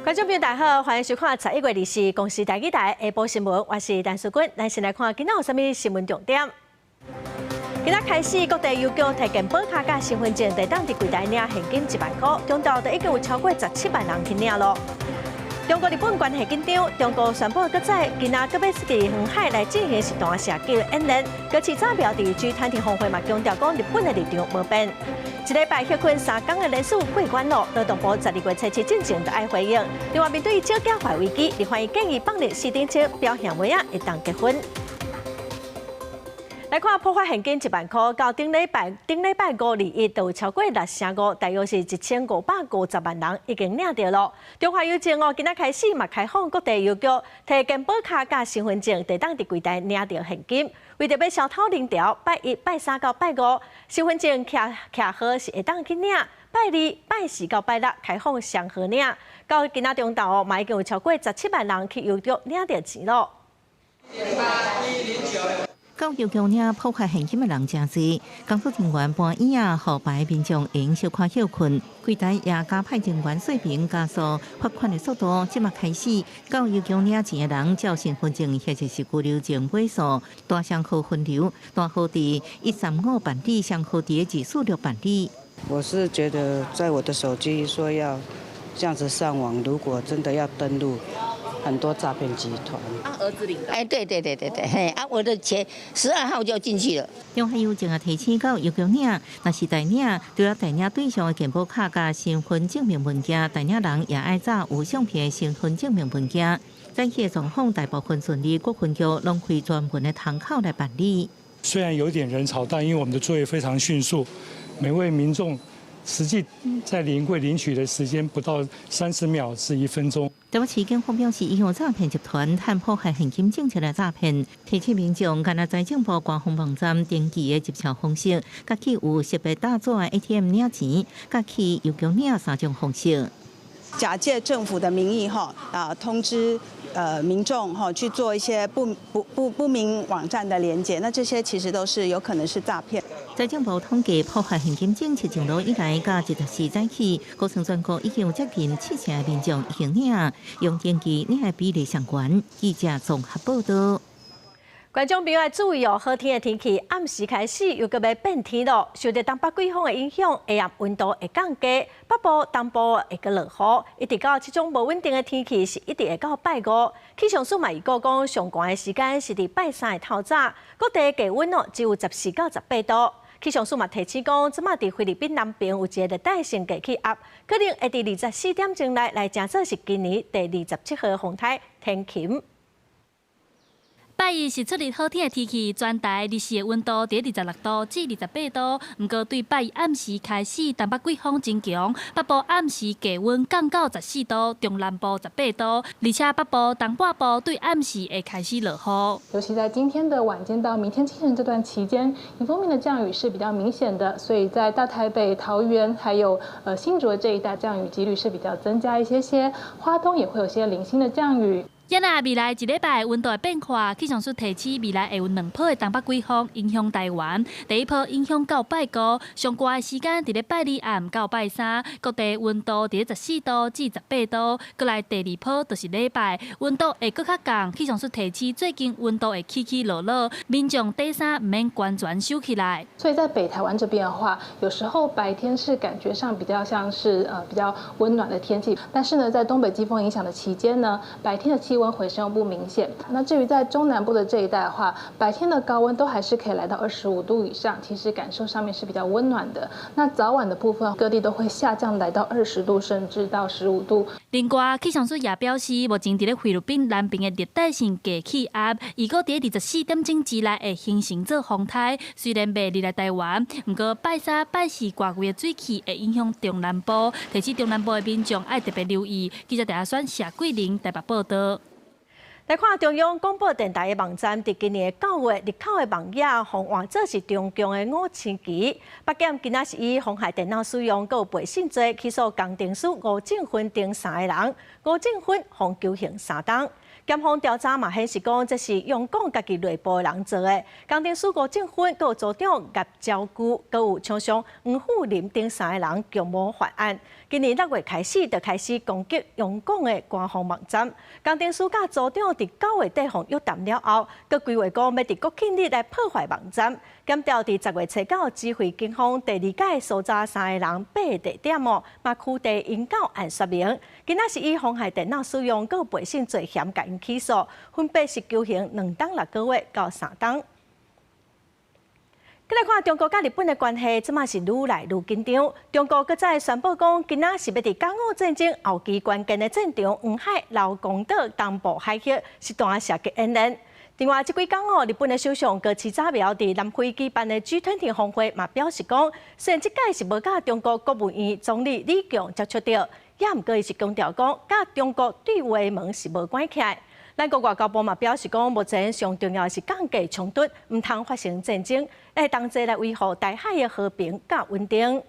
觀眾朋友大家好，歡迎收看11月24公視台語台下晡新聞，我是陳淑君。咱先來看今仔有啥物新聞重點。今仔開始，各地郵局提健保卡佮身份證，會當佇櫃台領現金1萬箍，中晝就已經有超過17萬人去領囉。中國日本關係緊張，中國宣布閣再今仔閣欲佇遠海來進行實彈射擊演練。閣市早標佇 G20 峰會嘛強調講日本的立場無變。一禮拜歇睏3工的連續過關囉，勞動部12月初7進前就愛回應。另外面對少子化危機，立法院建議放任4.7表兄妹仔會當結婚。來看普發現金1萬箍，到頂禮拜頂禮拜五二一，就有超過六成五，大約是1550萬人已經領著囉。中華郵政哦，今仔開始嘛開放各地郵局提健保卡佮身份證，會當佇櫃台領著現金。為著欲消偷人潮，拜一、拜三到拜五，身份證徛徛號是會當去領；拜二、拜四到拜六開放雙號領。到今仔中晝哦，嘛已經有超過17萬人去郵局領著錢囉。到郵局領普發現金的人誠濟，工作人員搬椅仔，予排民眾會用小可歇睏。櫃台也加派人員說明加速發款的速度。這馬開始，到郵局領錢的人照身份證或者是居留證尾數，大雙號分流，大號佇135辦理，雙號佇246辦理。我是覺得，在我的手機說要這樣子上網，如果真的要登錄，很多詐騙集團。啊，兒子領的。哎，對對對對對，嘿，啊，我的錢12號就進去了。中華郵政也提醒到郵局領，若是代領，除了代領對象的健保卡佮身份證明文件，代領人也愛紮有相片的身份證明文件。早起的狀況大部分順利，各分局攏開專門的窗口來辦理。雖然有點人潮，但因為我們的作業非常迅速，每位民眾實際在臨櫃領取的時間不到30秒至1分鐘。台北市警方表示，伊用詐騙集團趁普發現金政策來詐騙，提醒民眾，干焦財政部官方網站登記的入賬方式，佮去有識別大紙的 ATM 領錢，佮去郵局領三種方式。假借政府的名義，哈啊通知民眾哈去做一些不明網站的連結，那這些其實都是有可能是詐騙。財政部統計，普發現金政策上路以來，佮24早起，估算全國已經有接近七成的民眾已經領，用登記領的比例上懸。記者綜合報道。觀眾朋友愛注意哦，好天的天氣，暗時開始又閣欲變天囉。受著東北季風的影響，下暗溫度會降低，北部、東部會閣落雨。一直到這種無穩定的天氣是一直會到拜五。氣象署嘛預告講，上寒的時間是佇拜三的透早，各地低溫哦只有14到18度。氣象署嘛提醒講，這馬佇菲律賓南邊有一个熱帶性低氣壓，可能會佇24點鐘內來成做是今年第27號風颱天琴。拜一是出日好天的天氣，全台日時的溫度佇26度至28度。毋過對拜一暗時開始，東北季風增強，北部暗時低溫降到14度，中南部18度，而且北部、東半部對暗時會開始落雨。尤其在今天的晚間到明天清晨這段期間，迎風面的降雨是比較明顯的，所以在大台北、桃園還有新竹的這一帶降雨幾率是比較增加一些些，花東也會有些零星的降雨。也若未來一禮拜溫度會變化，氣象署提醒未來會有兩波的東北季風影響台灣。第一波影響到拜五，上寒的時間佇咧拜二暗到拜三，各地溫度佇咧14度至18度。閣來第二波就是禮拜，溫度會閣較降。氣象署提醒最近溫度會起起落落，民眾底衫毋免完全收起來。所以在北台灣這邊的話，有時候白天是感覺上比較像是比較溫暖的天氣，但是呢，在東北季風影響的期間呢，白天的氣溫回升不明顯。那至於在中南部的這一帶的話，白天的高溫都還是可以來到25度以上，其實感受上面是比較溫暖的。那早晚的部分，各地都會下降來到20度，甚至到15度。另外，氣象署也表示，目前佇咧菲律賓南邊的熱帶性低氣壓，預估佇24點鐘之內會形成做風颱。雖然袂入來台灣，毋過拜三、拜四外圍的水汽會影響中南部，提醒中南部的民眾愛特別留意。記者鄭阿選、謝桂玲台北報道。來看中央廣播電臺的網站，佇今年9月日口的網頁，予換做是中共的五星旗。北檢今仔是以妨害電腦使用、閣有背信罪起訴工程師吳正芬等三个人，吳正芬予求刑3冬。檢方調查嘛顯示講，這是中共家己內部的人做的。工程師吳正芬、閣有組長葉朝巨、閣有廠商黃富林等三个人共謀犯案。今年6月開始就開始攻擊中共的官方網站。工程師佮組長佇9月底予約談了後，閣規劃講欲佇國慶日來破壞網站。檢調佇10月初9指揮警方第二屆搜查三個人八个地點哦，嘛拘提𪜶到案說明。今仔是以妨害電腦使用、閣背信罪嫌共𪜶起訴，分別是求刑2冬6個月到3冬。閣來看中國佮日本的關係，這馬是愈來愈緊張。中國閣再宣布講，今仔是欲佇甲午戰爭後期關鍵的戰場黃海劉公島東部海域實彈射擊演練。另外，這幾工哦，日本的首相高市早苗佇南非舉辦的 G20 峰會嘛表示講，雖然這擺是無佮中國國務院總理李強接觸著，也毋過伊是強調講，佮中國對話門是無關起來。咱國外交部嘛表示講，目前上重要的是降低衝突，毋通發生戰爭，會同齊來維護台海的和平佮穩定。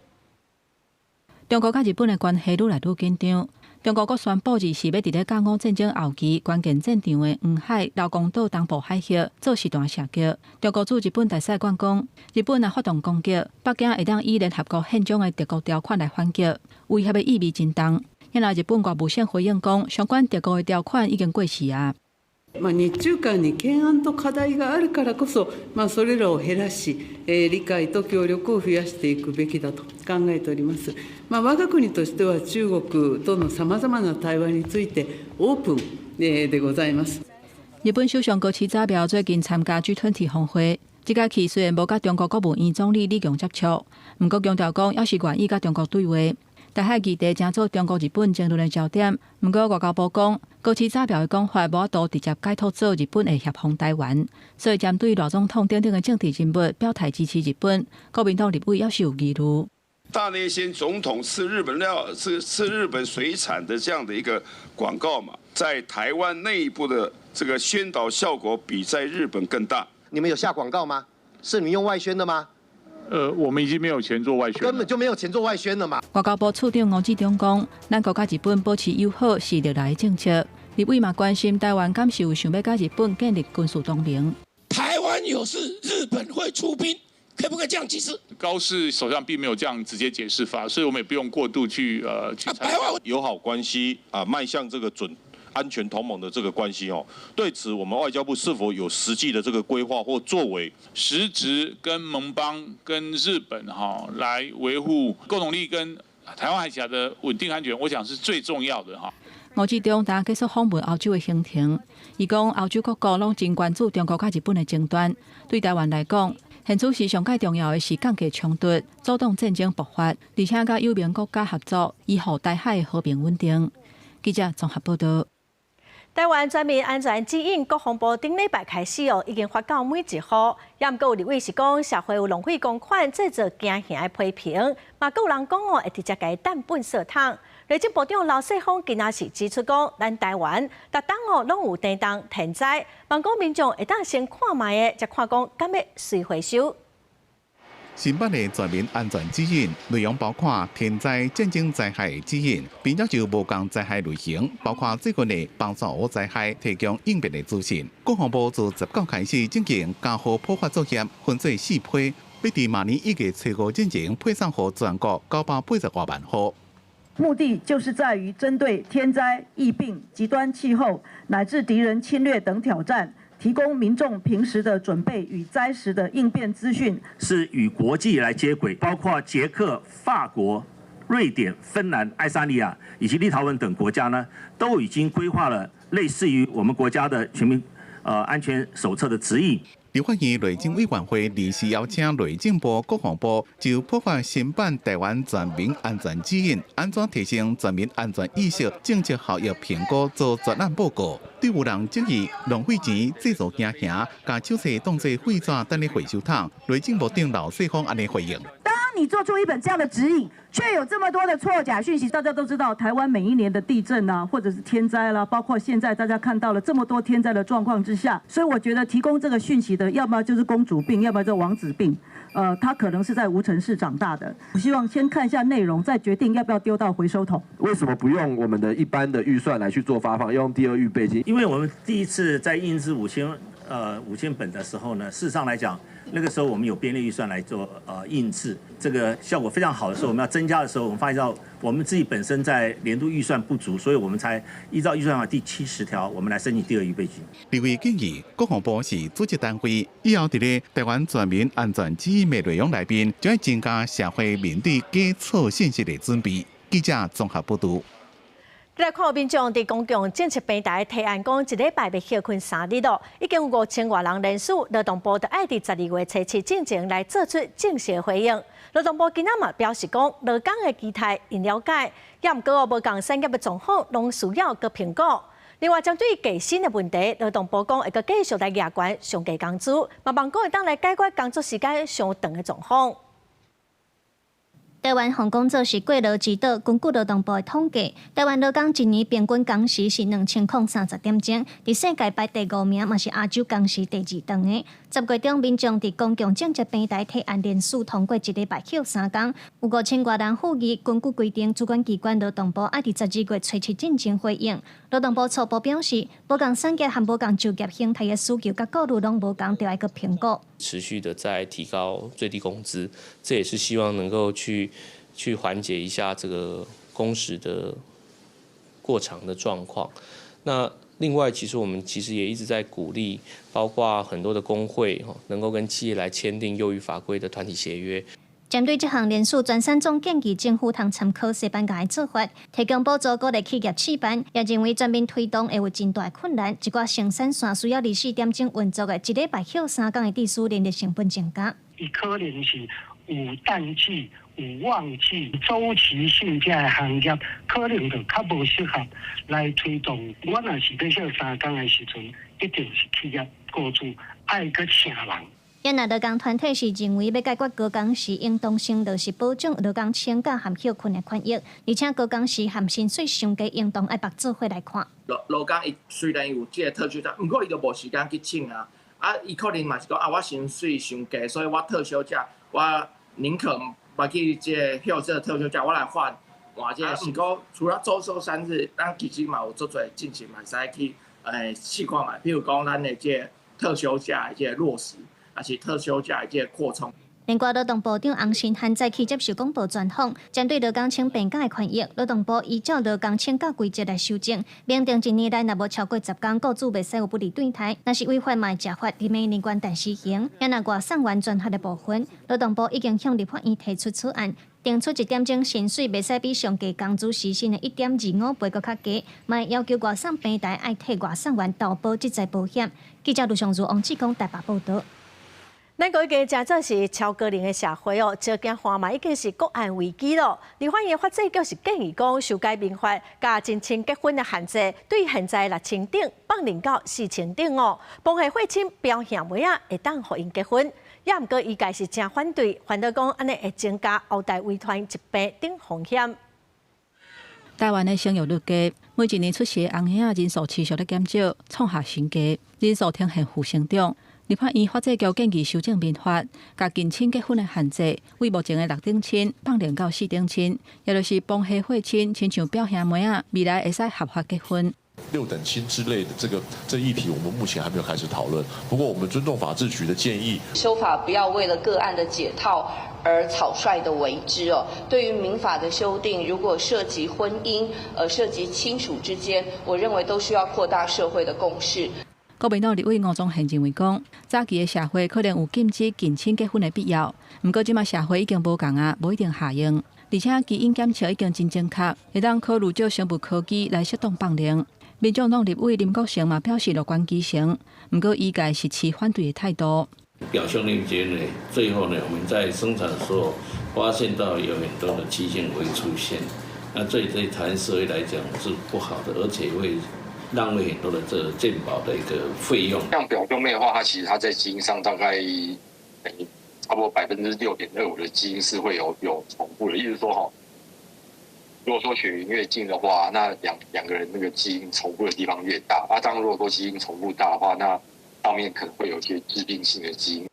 中國佮日本的關係愈來愈緊張。中國閣宣布，二四欲佇咧甲午戰爭後期關鍵戰場的黃海劉公島東部海域做實彈射擊。中國駐日本大使館講，日本若發動攻擊，北京會當以聯合國憲章的敵國條款來反擊，威脅的意味真重。然後日本外務省回應講，相關敵國的條款已經過時啊。まあ日中間に懸案と課題があるからこそ、まあそれらを減らし、理解と協力を増やしていくべきだと考えております。まあ我が国としては中国とのさまざまな対話についてオープンでございます。日本首相高市早苗最近參加 G20 峰會，這擺去雖然無佮中國國務院總理李強接觸，毋過強調講，猶是願意佮中國對話。台海議題成做中國日本爭論的焦點，毋過外交部講，高市早苗的講法無法度直接解讀做日本會協防台灣，所以針對賴總統等等的政治人物表態支持日本，國民黨立委猶是有疑慮。大內宣總統吃日本料、吃日本水產的這樣的一個廣告嘛，在台灣內部的這個宣導效果比在日本更大。你們有下廣告嗎？是你們用外宣的嗎？我們已經沒有錢做外宣，根本就沒有錢做外宣了嘛。外交部次長吳志中講，咱國佮日本保持友好是歷來政策。立委嘛關心台灣敢是有想欲佮日本建立軍事同盟？台灣有事，日本會出兵，可不可以這樣解釋？高市首相並沒有這樣直接解釋法，所以我們也不用過度去猜。友好關係啊，邁向這個準安全同盟的這個關係哦，對此我們外交部是否有實際的這個規劃或作為？實質跟盟邦跟日本哈來維護共同利益跟台灣海峽的穩定安全，我想是最重要的哈。吳志中剛結束訪問歐洲的行程，伊講歐洲各國攏真關注中國佮日本的爭端，對台灣來講，現此時上蓋重要的是降低衝突，阻擋戰爭爆發，而且佮友盟國家合作，維護台海和平穩定。記者綜合報道。台灣全民安全指引，國防部頂禮拜開始哦，已經發到每一戶。也毋過有立委是講，社會有浪費公款製造驚嚇的批評，嘛閣有人講哦，會直接共伊擲糞掃桶。內政部長劉世鋒今仔是指出講，咱台灣逐冬哦攏有地動天災，望講民眾會當先看覓的，才看講敢欲隨回收。新版的全民安全指引內容包括天災、戰爭災害的指引，並且就無仝災害類型，包括最近的崩山雨災害，提供應變的資訊。國防部自19開始進行家戶普發作業，分做四批，欲佇明年1月初5進前配送予全國980多萬戶。目的就是在於針對天災、疫病、極端氣候乃至敵人侵略等挑戰，提供民眾平時的準備與災時的應變資訊，是與國際來接軌，包括捷克、法國、瑞典、芬蘭、愛沙尼亞以及立陶宛等國家呢，都已經規劃了類似於我們國家的全民安全手冊的指引。立法院內政委員會臨時邀請內政部、國防部就普發新版台灣全民安全指引，按怎提升全民安全意識、政策效益評估做專案報告。對有人質疑浪費錢製造驚嚇，共手冊當作廢紙擲咧回收桶，內政部長劉世鋒按呢回應。當你做出一本這樣的指引，卻有這麼多的錯假訊息，大家都知道，台灣每一年的地震啊，或者是天災啦，包括現在大家看到了這麼多天災的狀況之下，所以我覺得提供這個訊息的，要麼就是公主病，要麼就王子病。他可能是在無塵室長大的。我希望先看一下內容，再決定要不要丟到回收桶。為什麼不用我們的一般的預算來去做發放，要用第二預備金？因為我們第一次在印製五千5000本的時候呢，事實上來講，那個時候我們有編列預算來做印製，這個效果非常好的時候，我們要增加的時候，我們發現到我們自己本身在年度預算不足，所以我們才依照預算法第70條，我們來申請第二預備金。立委建議，國防部是組織單位，以後佇咧臺灣全民安全指引的內容內面，將會增加社會面對假錯信息的準備。記者綜合報導。來看民眾佇公共政策平台提案，講一禮拜欲歇睏3日咯，已經有5000外人聯署，勞動部就愛佇12月初7進前來做出正式回應。勞動部今仔嘛表示講，勞工的期待𪜶了解，也毋過哦，無仝產業的狀況攏需要閣評估。另外，針對低薪的問題，勞動部講會閣繼續來額懸上低工資，嘛望講會當來解決工作時間傷長的狀況。臺灣防工作是過勞之島，根據勞動部的統計，臺灣勞工一年平均工時是2030點鐘，佇世界排第五名，嘛是亞洲工時第二長的。10月中，民眾佇公共政策平台提案聯署通過一禮拜歇3工，有5000外人呼籲，根據規定，主管機關勞動部愛佇12月初7進前回應。勞動部初步表示，無仝產業和無仝就業形態的需求佮顧慮攏無仝，著愛閣評估。持續的在提高最低工資，這也是希望能夠去緩解一下這個工時的過長的狀況。那另外，其實我們其實也一直在鼓勵，包括很多的工會能夠跟企業來簽訂優於法規的團體協約。針對這項聯署，全產總建議政府通參考西班牙的做法，提供補助鼓勵企業試辦，也認為全面推動會有真大困難。一寡生產線需要24點鐘運作的，一禮拜歇3工的致使人力成本增加。伊可能是有淡季、有旺季、週期性這个行業，可能就較無適合來推動。我若是欲歇3工的時陣，一定是企業雇主愛閣請人。也若勞工團體是認為欲解決高工時，應當先落實保障勞工請假和歇睏的權益，而且高工時和薪水傷低，應當愛縛做伙來看。勞工伊雖然有這个特休假，毋過伊就無時間去請啊。啊，伊可能嘛是講啊，我薪水傷低，所以我特休假，我寧可袂去這个歇這个特休假，我來換換這个。是講除了週休三日，咱其實嘛有足濟進程嘛會使去試看覓，比如講咱的這个特休假的這个落實。抑是特休假的這个擴充。另外，勞動部長洪申翰再去接受廣播專訪，針對勞工請病假的權益，勞動部依照勞工請假規則來修正，明定一年內若無超過10工，雇主袂使有不利對待，若是違法嘛會食罰，佇明年元旦施行。也若外送員專法的部分，勞動部已經向立法院提出草案，定出一點鐘薪水袂使比上低工資時薪的1.25倍閣較低，嘛會要求外送平台愛替外送員投保職災保險。記者盧尚如、王志剛台北報導。咱國家誠做是超高齡的社會哦，少子化嘛已經是國安危機咯。立法院法制局是建議講修改民法，共近親結婚的限制，對現在六親等放寬到四親等哦。旁系血親表兄妹仔會當予𪜶結婚，也毋過醫界是誠反對，反對講按呢會增加後代遺傳疾病等風險。臺灣的生育率低，每一年出世的翁嬰仔人數持續咧減少，創下新低，人數呈現負成長。立法院法制局建議修正民法，共近親結婚的限制，為目前的六等親放寬到四等親，也就是旁系血親，親像表兄妹仔，未來會使合法結婚。六等親之類的這個議題，我們目前還沒有開始討論。不過，我們尊重法制局的建議。修法不要為了個案的解套而草率的為之哦。對於民法的修訂，如果涉及婚姻，涉及親屬之間，我認為都需要擴大社會的共識。國民黨立委吳宗憲認為講，早期的社會可能有禁止近親結婚的必要，毋過這馬社會已經無仝啊，無一定合用。而且基因檢測已經真精確，會當考慮借生物科技來適當放寬。民眾黨立委林國成嘛表示樂觀其成，毋過醫界是持反對的態度。表兄弟間呢，最後呢，我們在生產的時候發現到有很多的畸形會出現，那這對台灣社會來講是不好的，而且會浪費很多的這個健保的一個費用。像表兄妹的話，它其實它在基因上大概差不多6.25%的基因是會有重複的，意思說哈，如果說血緣越近的話，那兩個人那個基因重複的地方越大。啊，當如果說基因重複大的話，那上面可能會有一些致病性的基因。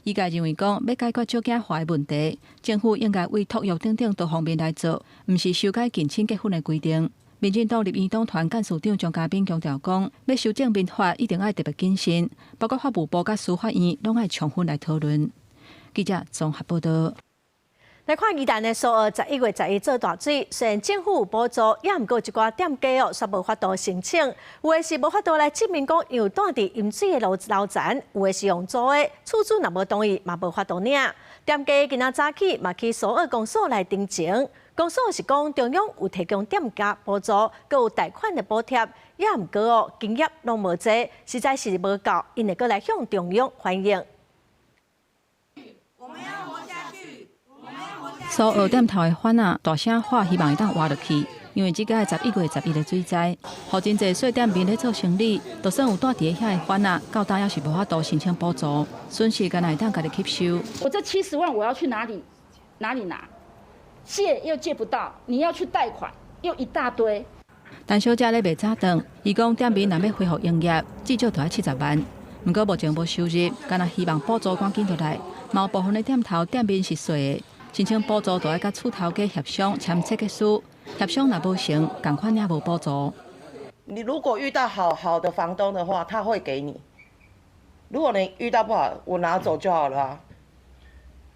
醫界認為講，欲解決少子化的問題，政府應該為托育等等多方面來做，毋是修改近親結婚的規定。民進黨立院黨團幹事長張嘉賓強調講，欲修正民法一定愛特別謹慎，包括法務部佮司法院攏愛充分來討論。記者綜合報道。來看宜蘭的蘇澳11月11做大水，雖然政府有補助，也毋過一寡店家哦，煞無法度申請。有的是無法度來證明講有蹛佇淹水的樓樓層，有的是用租的，厝主若無同意嘛無法度領。店家今仔早起嘛去蘇澳公所來陳情，公所是講中央有提供店家補助，閣有貸款的補貼，也毋過哦經驗攏無濟，實在是無夠，𪜶會閣來向中央反映。蘇澳店頭的番仔大聲喊，希望會當活落去，因為這屆11月11的水災，予真濟細店面咧做生理，就算有蹛佇遐的番仔，到今猶是無法度申請補助，損失敢若會當家己吸收。我這70萬我要去哪裡？哪裡拿？借又借不到，你要去貸款又一大堆。陳小姐咧賣早頓，伊講店面若欲恢復營業，至少著愛70萬。毋過目前無收入，敢若希望補助趕緊落來。某部分的店頭店面是細的。申請補助，就愛佮厝頭家協商簽切結書，協商若無成，仝款也無補助。你如果遇到好好的房東的話，他會給你；如果你遇到不好，我拿走就好了啊。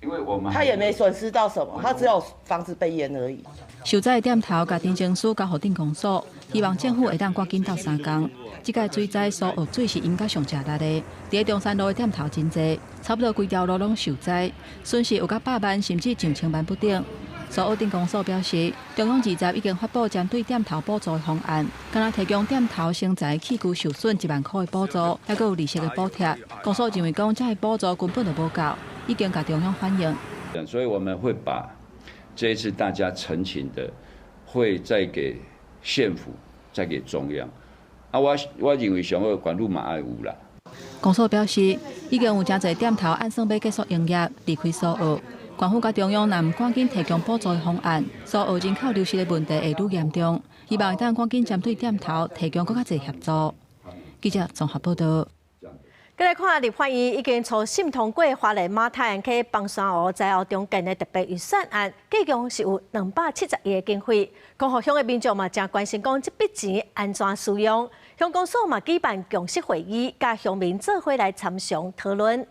因為我們他也沒損失到什麼，他只有房子被淹而已。受災的店頭共陳情書交予鎮公所，希望政府會當趕緊鬥相共。這屆水災蘇澳水是淹甲上濟力的，佇中山路的店頭真濟，差不多規條路攏受災，損失有甲百萬甚至上千萬不等。蘇澳鎮公所表示，中央20已經發布針對店頭補助的方案，敢若提供店頭生財器具受損1萬箍的補助，猶閣有利息的補貼。公所認為講，這个補助根本就無夠，已經共中央反映。所以我們會把這一次大家陳情的，會再給縣府，再給中央。啊，我認為上好縣府嘛愛有啦。公所表示，已經有誠濟店頭按算欲結束營業，離開蘇澳。縣府佮中央若毋趕緊提供補助的方案，蘇澳人口流失的問題會愈嚴重。希望會當趕緊針對店頭提供閣較濟協助。記者綜合報道。閣來看立法院已經初審通過花蓮馬太鞍溪枋山湖災後重建的特別預算案，計共是有270億的經費。光復鄉的民眾嘛誠關心，講這筆錢按怎使用？鄉公所嘛舉辦共識會議，佮鄉民做伙來參詳討論。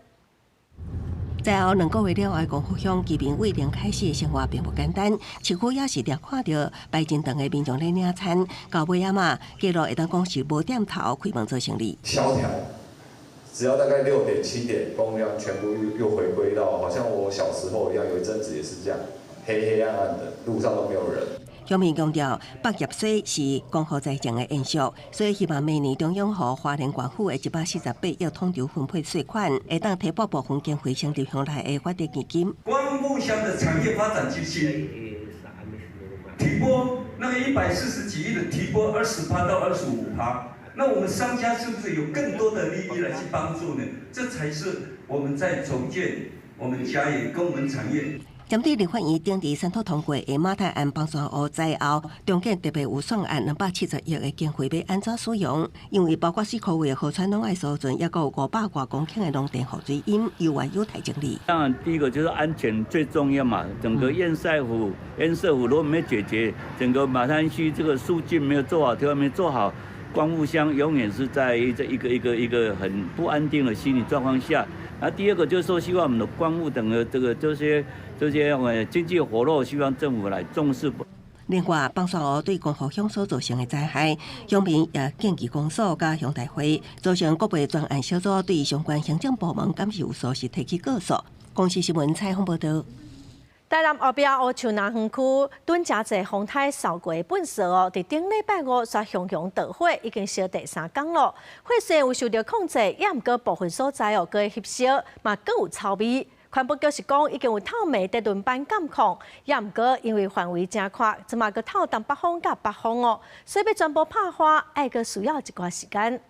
災後2個月了後，光復鄉居民為零開始的生活並不簡單，市區也是常看著排真長的民眾咧領餐，到尾仔嘛，街路會當講是無店頭開門做生意。蕭條，只要大概6點7點，光亮全部又回歸到，好像我小時候一樣，有一陣子也是這樣，黑黑暗暗的，路上都沒有人。鄉民強調，百業稅是光復財政的延續，所以希望明年中央予花蓮縣府的148億統籌分配稅款，會當提撥部分經費成立鄉內的法定基金。光復鄉的產業發展基金，提撥那個140幾億的提撥20趴到25趴，那我們商家是不是有更多的利益來去幫助呢？這才是我們在重建我們家園跟我們產業。針對立法院頂禮三讀通過的馬太鞍枋山湖災後重建特別預算案270億的經費欲按怎使用？因為包括水庫的河川攏愛疏浚，抑閣有500外公頃的農田予水淹，猶原有待整理。當然，第一個就是安全最重要嘛。整個堰塞湖、堰塞湖如果沒解決，整個馬太鞍區這個疏浚沒有做好，條沒做好，光復鄉永遠是在這一個一個一個很不安定的心理狀況下。那第二個就是說，希望我們的光復等的這個這些經濟活絡，希望政府來重視。另外，枋山湖對光復鄉所造成的災害，鄉民也建議公所佮鄉代會組成國會專案小組，對相關行政部門敢是有疏失提起告訴。公視新聞採訪報道。台南後壁烏樹林園區囤誠濟風颱掃過的糞埽哦，佇頂禮拜五煞熊熊著火，已經燒第三工咯。火勢有受著控制，也毋過部分所在哦，閣會翕燒，嘛閣有臭味。環保局是講已經有透明佇輪班監控，也毋過因為範圍誠闊，這馬閣透東北風佮北風哦，所以欲全部拍花，愛閣需要一寡時間。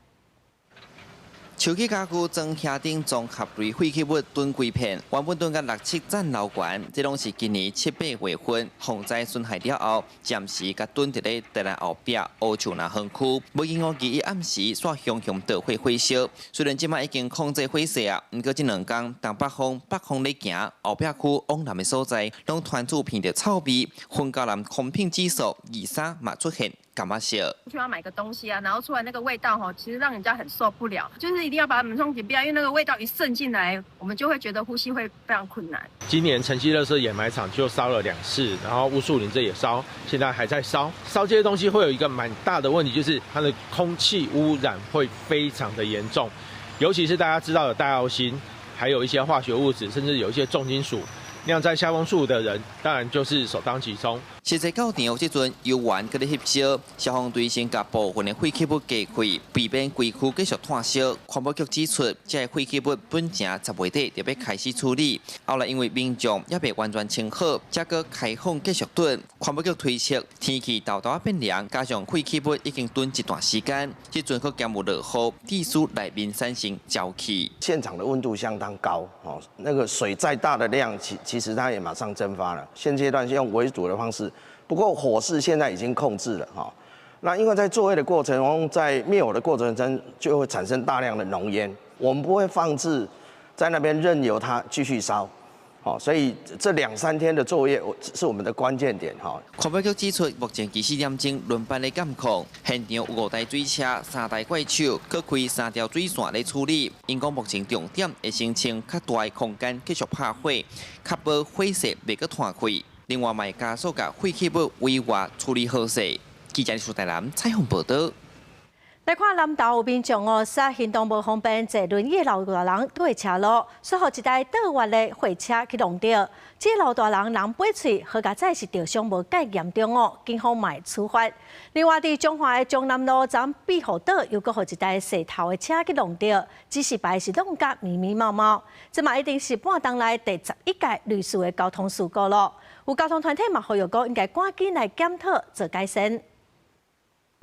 樹木家具裝瓦頂綜合類廢棄物囤規片，原本囤甲六七層樓懸，這攏是今年七八月份洪災損害了後，暫時共囤佇咧台南後壁烏樹林園區。無經過日暗時，煞熊熊著火火燒。雖然這馬已經控制火勢啊，毋過這兩工東北風、北風咧行，後壁區往南的所在，攏傳出鼻著臭味，雲嘉南空品指數23嘛出現感覺燒。去要買個東西啊，然後出來那個味道吼，其實讓人家很受不了，就是一定要把門窗緊閉，因為那個味道一滲進來，我們就會覺得呼吸會非常困難。今年城西垃圾掩埋場就燒了2次，然後烏樹林這也燒，現在還在燒。燒這些東西會有一個蠻大的問題，就是它的空氣污染會非常的嚴重，尤其是大家知道的戴奧辛，還有一些化學物質，甚至有一些重金屬。那樣在下風處的人，當然就是首當其衝。實際到場這陣油源閣咧翕燒，消防隊先共部分的廢棄物隔開，避免規區繼續湠燒。環保局指出，這個廢棄物本前10月底就欲開始處理，後來因為民眾猶未完全清好，才閣開放繼續囤。環保局推測，天氣沓沓仔變涼，加上廢棄物已經囤一段時間，這陣閣兼有落雨，致使內面產生焦氣。現場的溫度相當高，哦，那個水再大的量，其實它也馬上蒸發了。現階段是用圍堵的方式，不過火勢現在已經控制了哈。那因為在作業的過程中，在滅火的過程中，就會產生大量的濃煙，我們不會放置在那邊任由它繼續燒，好，所以這兩三天的作業是我們的關鍵點哈。環保局指出，目前24點鐘輪班咧監控，現場有5台水車、3台怪手，閣開3條水線咧處理。𪜶講目前重點會先清較大的空間繼續拍火，確保火勢袂閣湠開。另外，嘛會加速共廢棄物圍外處理好勢。記者蘇台南採訪報導。來看南投有民眾哦，說行動無方便，坐輪椅的老大人佇車路，煞予一台倒彎的貨車去挵著。這個老大人人掰喙，好佳哉是著傷無蓋嚴重哦，警方嘛會處罰。另外，佇彰化的中南路站庇護島，又閣予一台踅頭的車去挵著，指示牌是挵甲密密麻麻。這嘛已經是半冬來第11屆類似的交通事故咯。有交通團體嘛呼籲講，應該趕緊來檢討做改善。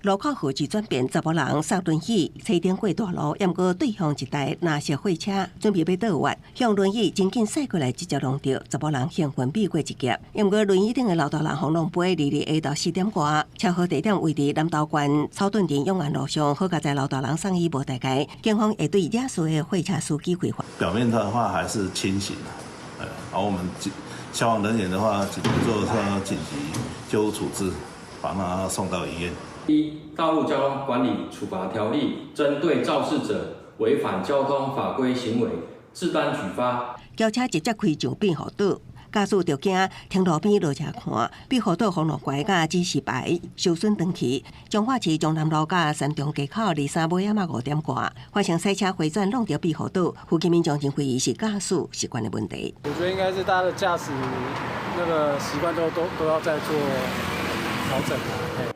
路口號誌轉變，查某人駛輪椅，車頂過大路，毋過對向一台藍色貨車準備欲倒彎，向輪椅真緊駛過來，直接挵著，查某人興奮避過一劫。毋過輪椅頂的老大人予挵飛，22日下晝4點外，車禍地點位佇南投縣草屯鎮永安路上，好佳哉老大人送醫無代誌，警方會對惹事的貨車司機開罰。表面的話還是清醒的，而我們消防人員的話，做緊急救護處置，把他送到醫院。依《道路交通管理處罰條例》，針對肇事者違反交通法規行為，自單舉發。轎車直接開上庇護島，駕駛就驚停路邊落車看，庇護島防落懸佮指示牌受損斷去。彰化市中南路佮三重街口23尾仔5點外，發生賽車回轉挵著庇護島，附近民眾真懷疑是駕駛習慣的問題。我覺得應該是大家的駕駛那個習慣都要再做調整。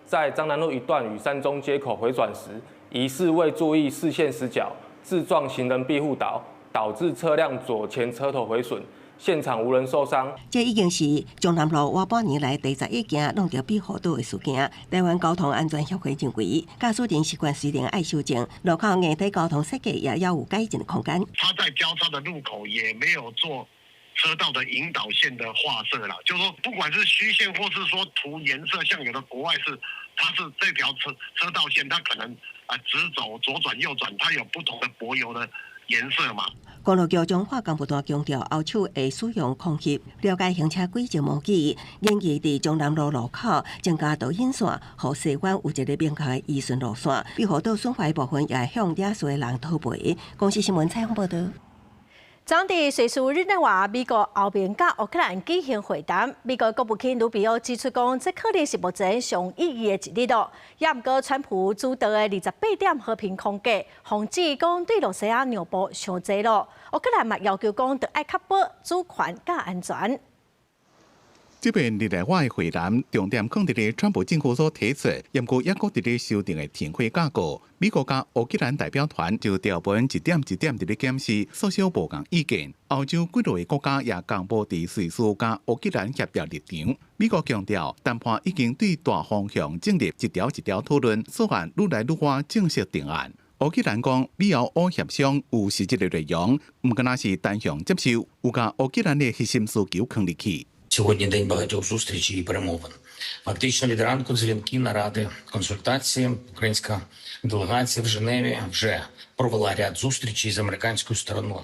在彰南路一段與三中街口回轉時，疑似未注意視線死角，自撞行人庇護島，導致車輛左前車頭毀損，現場無人受傷。這已經是中南路倚半年來第11件挵著庇護島的事件。台灣交通安全協會認為，駕駛人習慣雖然愛修正，路口硬體交通設計也要有改進的空間。他在交叉的路口也沒有做車道的引導線的劃設啦，就是說，不管是虛線或是說塗顏色，像有的國外是，它是這條車道線，它可能啊直走、左轉、右轉，它有不同的柏油的顏色嘛。公路局彰化工部長強調，後手會使用空翕了解行車軌跡模擬，研議佇中南路路口增加導引線，予西灣有一個明確的依循路線，庇護島損壞部分也會向惹事的人討賠。公視新聞採訪報導。昨佇瑞士日內瓦，美國歐盟佮烏克蘭舉行會談。美國國務卿盧比奧指出，講這可能是目前上有意義的一日咯。也毋過，川普主導的28點和平框架，防止講對羅西亞讓步傷濟咯。烏克蘭嘛要求講，著愛確保主權佮安全。這擺日內瓦的會談重點放佇咧川普政府所提出，毋過猶閣佇咧修訂的停火架構。美國佮烏克蘭代表團就條文一點一點佇咧檢視，縮小無仝意見。歐洲幾落個國家也公布佇瑞士佮烏克蘭協調立場。美國強調，談判已經對大方向進入一條一條討論，草案愈來愈倚正式定案。烏克蘭講，美歐烏協商有實質的內容，毋敢若是單向接受，有共烏克蘭的核心需求囥入去。 Сьогодні день багатьох зустрічей і перемовин. Фактично від ранку дзвінки, наради, консультації. Українська делегація в Женеві вже провела ряд зустрічей з американською стороною,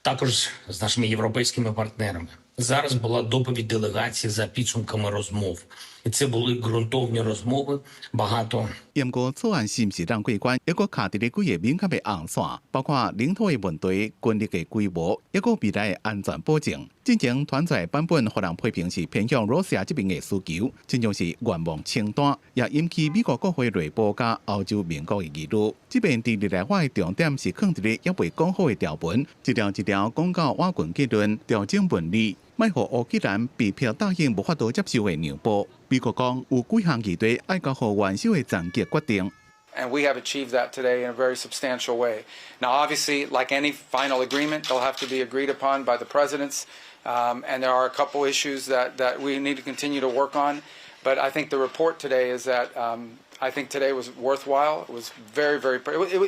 також з нашими європейськими партнерами. Зараз була доповідь делегації за підсумками розмов. І це були ґрунтовні розмови, багато 毋過草案是毋是當過關，猶閣卡佇咧幾個敏感的紅線，包括領土的問題、軍力的規模，猶閣未來的安全保證。進前傳出來版本，予人批評是偏向羅西亞這邊的需求，親像是願望清單，也引起美國國會內部佮歐洲盟國的疑慮。這遍佇日內瓦的重點是囥佇咧猶未講好的條文，一條一條講到瓦群結論，調整文字，莫予烏克蘭被迫答應無法度接受的讓步。美國講有幾項議題愛交予元首的層級決定。 And we have achieved that today in a very substantial way. Now, obviously, like any final agreement, they'll have to be agreed upon by the presidents. And there are a couple issues that we need to continue to work on. But I think the report today is that I think today was worthwhile. It was very, very,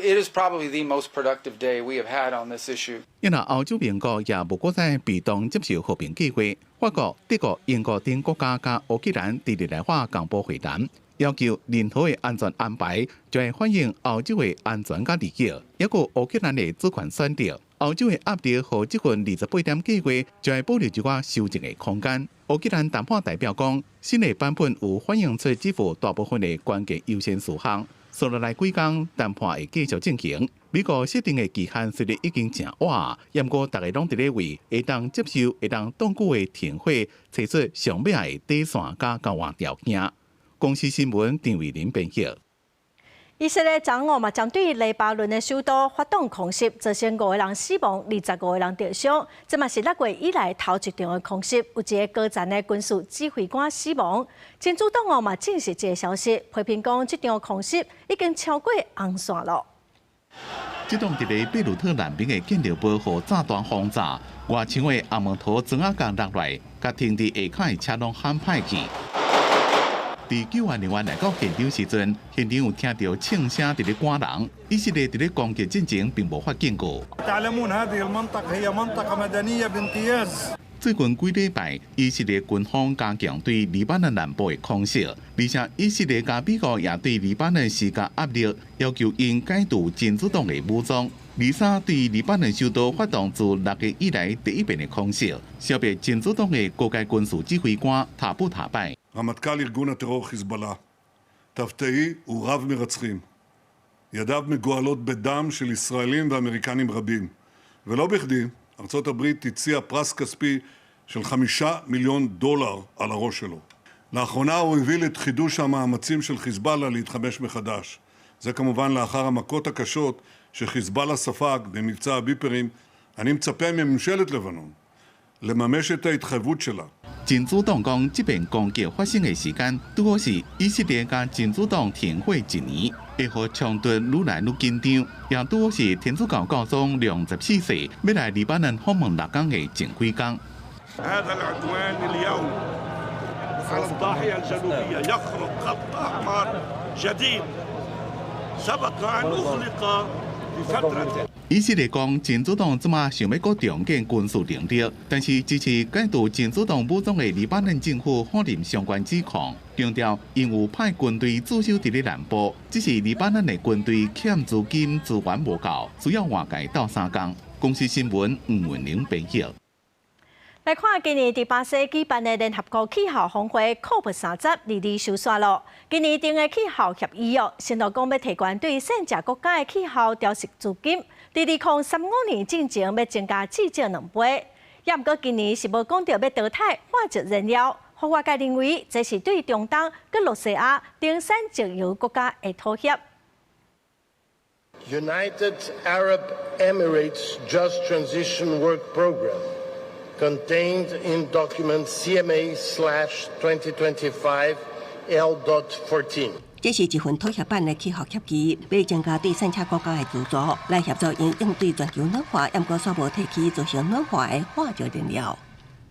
it is probably the most productive day we have had on this issue. 因為歐洲盟國也無閣再被動接受和平計劃，法國、德國、英國等國家佮烏克蘭佇日內瓦公布會談，要求任何的安全安排，就會反映歐洲的安全佮利益，猶閣烏克蘭的主權選擇。歐洲的壓力予這份28點計劃，就會保留一寡修正的空間。烏克蘭談判代表講，新的版本有反映出這副大部分的關鍵優先事項。紲落來幾工談判會繼續進行。美國設定的期限雖然已經誠晚，毋過大家攏佇咧為會當接受、會當長久的停火，提出上尾的底線佮交換條件。公視新聞張偉林編譯。以色列昨午嘛，針對黎巴嫩的首都發動空襲，造成五個人死亡，25個人受傷。這嘛是6月以來頭一場的空襲，有一個高層的軍事指揮官死亡。真主黨哦嘛證實這個消息，批評講這場空襲已經超過紅線了。這棟佇咧貝魯特南邊的建築物予炸彈轟炸，外牆的紅毛塗磚仔共落來，共停佇下跤的車攏撼歹去。佇救援人員來到現場時陣，現場有聽著槍聲佇咧趕人。以色列佇咧攻擊進前並無發警告。最近幾禮拜，以色列軍方加強對黎巴嫩南部的空襲，而且以色列佮美國也對黎巴嫩施加壓力，要求𪜶解除真主黨的武裝。23對黎巴嫩首都發動自6月以來第一遍的空襲，消滅真主黨的高階軍事指揮官塔布塔拜。 רמטכ"ל ארגון הטרור חיזבאללה, תבתאי הוא רב מרצחים. ידיו מגואלות בדם של ישראלים ואמריקנים רבים. ולא בכדי, ארצות הברית הציעה פרס כספי של 5 מיליון דולר על הראש שלו. לאחרונה הוא הביא לחידוש המאמצים של חיזבאללה להתחמש מחדש. זה כמובן לאחר המכות הקשות שחיזבאללה ספג במבצע הביפרים. אני מצפה מממשלת לבנון לממש את ההתחייבות שלה. 真主黨講，這遍攻擊發生的時間，拄好是以色列佮真主黨停火一年，會予衝突愈來愈緊張，也拄好是天主教教宗良十四世欲來黎巴嫩訪問6工的前幾工。 هذا العدوان اليوم على الضاحية الجنوبية يخرق خط أحمر جديد سبق أن أغلق لفترة 以色列講，真主黨這馬想欲閣重建軍事能力，但是支持解除真主黨武裝的黎巴嫩政府否認相關指控，強調𪜶有派軍隊駐守佇咧南部，只是黎巴嫩的軍隊欠資金資源無夠，需要外界鬥相共。公視新聞吳文玲編譯。來看今年佇巴西舉辦的聯合國氣候峰會 COP30 22收煞囉。今年訂的氣候協議哦，承諾講欲提懸對先進國家的氣候調適資金，佇2035年進前欲增加至少2倍。也毋過今年是無講著欲淘汰化石燃料，予外界認為這是對中東佮羅西亞等產石油國家的妥協。 United Arab Emirates Just Transition Work Program contained in document CMA/2025 L.14. 這是一份妥協版的氣候協議，欲增加對產石國家的資助，來協助𪜶應對全球暖化，毋過煞無提起造成暖化的化石燃料。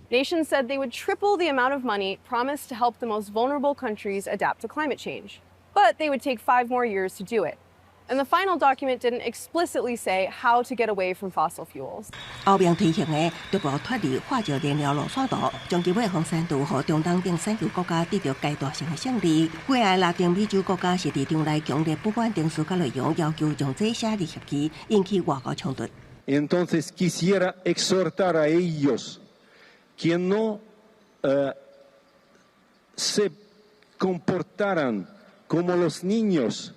Nations said they would triple the amount of money promised to help the most vulnerable countries adapt to climate change, but they would take 5 more years to do it. And the final document didn't explicitly say how to get away from fossil fuels. 歐盟推行的逐步脫離化石燃料路線圖，將其尾風山度予中東等產油國家得著階段性的勝利。幾个拉丁美洲國家是佇場內強烈不滿定數佮內容，要求將這寫入協議，引起外交衝突。 Entonces quisiera exhortar a ellos que no se Comportaran como los niños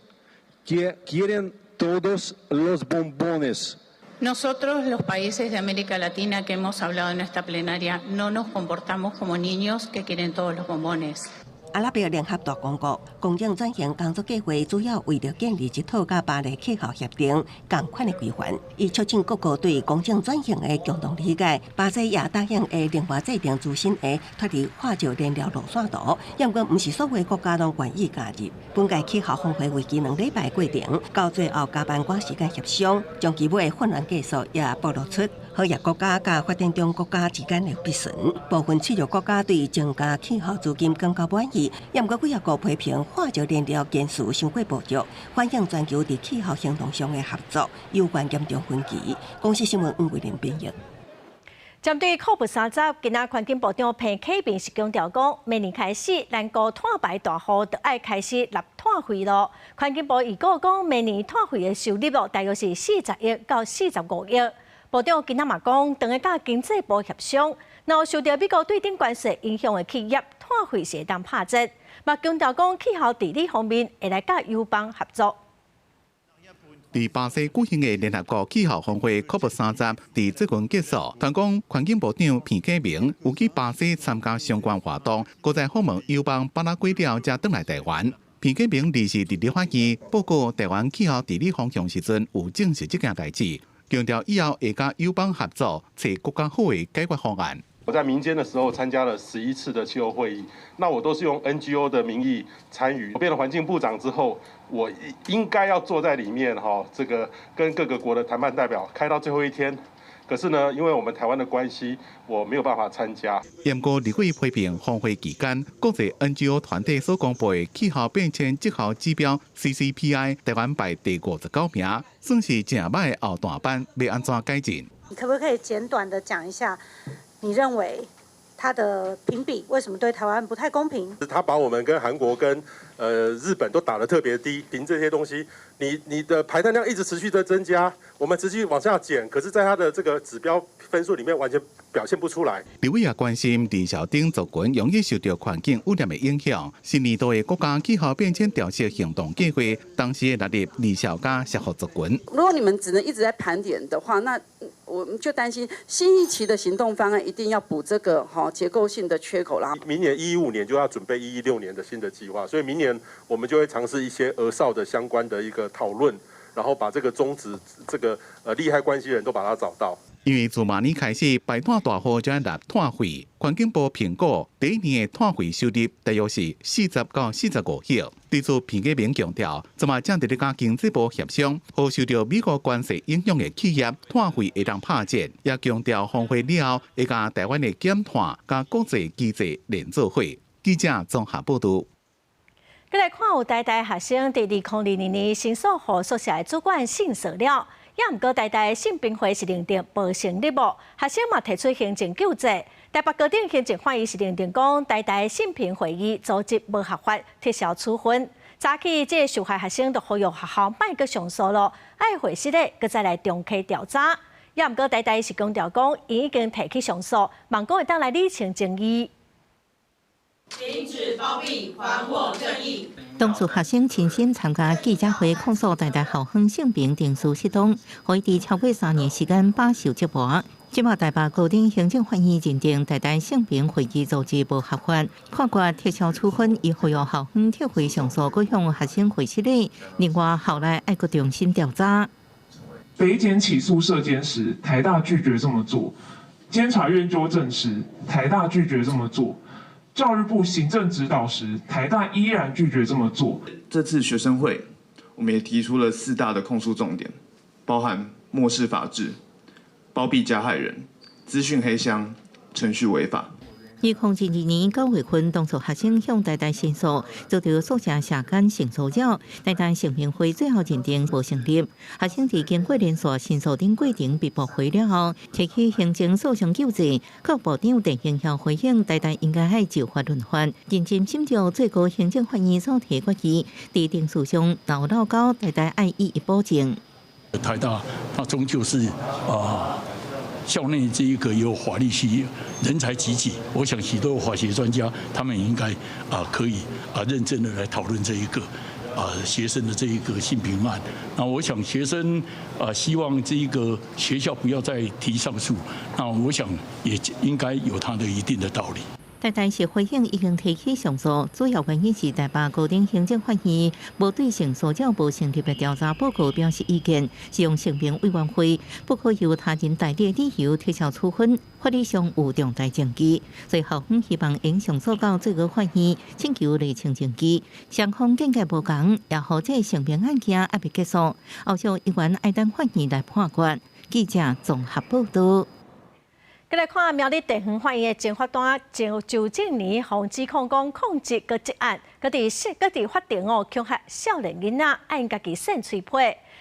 que quieren todos los bombones. Nosotros, los países de América Latina que hemos hablado en esta plenaria, no nos comportamos como niños que quieren todos los bombones. 阿拉伯聯合大公國公眾轉型工作計劃主要為著建立一套佮巴黎氣候協定仝款的規範，以促進各國對公眾轉型的共同理解。巴西也答應會另外制定最新的脫離化石燃料路線圖，毋過毋是所有國家攏願意加入。本屆氣候峰會為期2禮拜過程，到最後加班趕時間協商，將期尾混亂結束，也暴露出好額國家佮發展中國家之間的不順。部分脆弱國家對增加氣候資金感覺滿意，毋過幾仔個批評化石燃料堅持傷過薄弱，反映全球佇氣候行動上的合作有關嚴重分歧。公視新聞黃慧玲編譯。針對 COP30，今仔環境部長彭啟明是強調講，明年開始，南部碳排大戶就愛開始納碳費囉。環境部預估講，明年碳費的收入大約是40億到45億。部長今仔嘛講，當會佮經濟部協商，若有受著美國對等關稅影響的企業，碳費是會當拍折。嘛強調講，氣候治理方面會來佮友邦合作。佇巴西舉行的聯合國氣候峰會 COP30佇最近結束，傳講環境部長彭啟明有去巴西參加相關活動，閣再訪問友邦巴拉圭了，才轉來台灣。彭啟明二是佇立法院報告台灣氣候治理方向時陣，有證實這件代誌，強調以後會佮友邦合作，揣閣較好的解決方案。我在民間的時候參加了11次的氣候會議，那我都是用 NGO 的名義參與。我變了環境部長之後，我應該要坐在裡面哈，這個跟各個國的談判代表開到最後一天。可是呢，因為我們台灣的關係，我沒有辦法參加。毋過立委批評峰會期間，國際 NGO 團體所公布的氣候變遷績效指標 CCPI，台灣排第59名，算是誠䆀的後段班，欲按怎改進？你可不可以簡短的講一下？你認為他的評比為什麼對台灣不太公平？他把我們跟韓國跟日本都打得特別低，憑這些東西，你的排碳量一直持續在增加，我們持續往下減，可是，在它的這個指標分數裡面完全表現不出來。立委也關心地小頂族群容易受到環境污染的影響，新年度的國家氣候變遷調適行動計劃，當時會納入離校佮社福族群。如果你們只能一直在盤點的話，那我們就擔心新一期的行動方案一定要補這個哈結構性的缺口啦。明年115年就要準備116年的新的計劃，所以明年我們就會嘗試一些兒少的相關的一個討論，然後把這個終止這個利害關係人都把它找到。因為自明年開始，排碳大戶就愛納碳費，環境部評估第一年的碳費收入大約是40到45億。對此，彭啟明強調，這馬正佇咧佮經濟部協商，予受著美國關稅影響的企業碳費會當拍折，也強調峰會了後會佮台灣的減碳佮國際機制連做伙。記者綜合報導。閣來看有台大學生佇2022年申訴予宿舍的主管性騷擾，也毋過台大性平會是認定無成立無，學生嘛提出行政救濟。台北高等行政法院是認定講台大性平會議組織無合法，撤銷處分。早起這个受害學生就呼籲學校莫閣上訴囉，愛會室咧閣再來重啟調查。也毋過台大是強調講，𪜶已經提起上訴，望講會當來理清爭議。停止包庇，還我正義。當事學生親身參加記者會控訴台大校方性平定數失當，予伊佇超過3年時間飽受折磨。這馬台北高等行政法院認定台大性平會議組織無合法，判決撤銷處分，伊呼籲校方撤回上訴，閣向學生會失禮。另外，校內愛閣重新調查。北檢起訴舍監時，台大拒絕這麼做；監察院糾正時，台大拒絕這麼做。教育部行政指導時，台大依然拒絕這麼做。這次學生會，我們也提出了四大的控訴重點，包含漠視法治、包庇加害人、資訊黑箱、程序違法。2022年9月份，當事學生向台大申訴，遭著宿舍舍監性騷擾，台大性平會最後認定無成立。學生佇經過連續申訴等過程被駁回了後，提起行政訴訟救濟。教育部長鄭英耀回應，台大應該愛就法論法，認真審照最高行政法院所提決議，佇程序上漏漏交台大愛予以保證。台大，它終究是啊。校內這一個有法律系人才濟濟，我想許多法學專家，他們應該啊可以啊認真的來討論這一個啊學生的這一個性平案。那我想學生啊希望這一個學校不要再提上訴，那我想也應該有他的一定的道理。台大是回應已經提起上訴，主要原因是台北高等行政法院無對性騷擾無成立的調查報告表示意見，是用性平委員會不可由他人代理的理由撤銷處分，法律上有重大證據。所以校方希望應上訴到最高法院，請求釐清證據。雙方見解無仝，也予這性平案件猶未結束，後續依然愛等法院來判決。記者綜合報道。閣來看苗栗地方法院的前法官周周正年，予指控講控職閣積案，閣佇閣佇法庭哦，恐嚇少年囡仔，愛𪜶家己搧喙皮。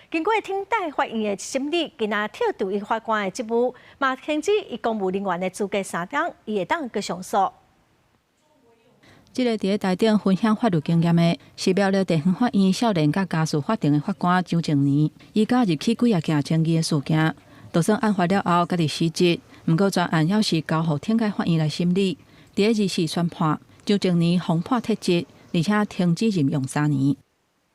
經過挺大法院的審理，今仔撤除伊法官的職務，嘛停止伊公務人員的資格三冬，伊會當閣上訴。這个佇咧台頂分享法律經驗的，是苗栗地方法院少年佮家事法庭的法官周正年，伊加入起幾仔件爭議的事件，就算案發了後，家己辭職。毋過全案猶是交予天界法院來審理，佇咧24宣判，周正年予判撤職，而且停止任用三年。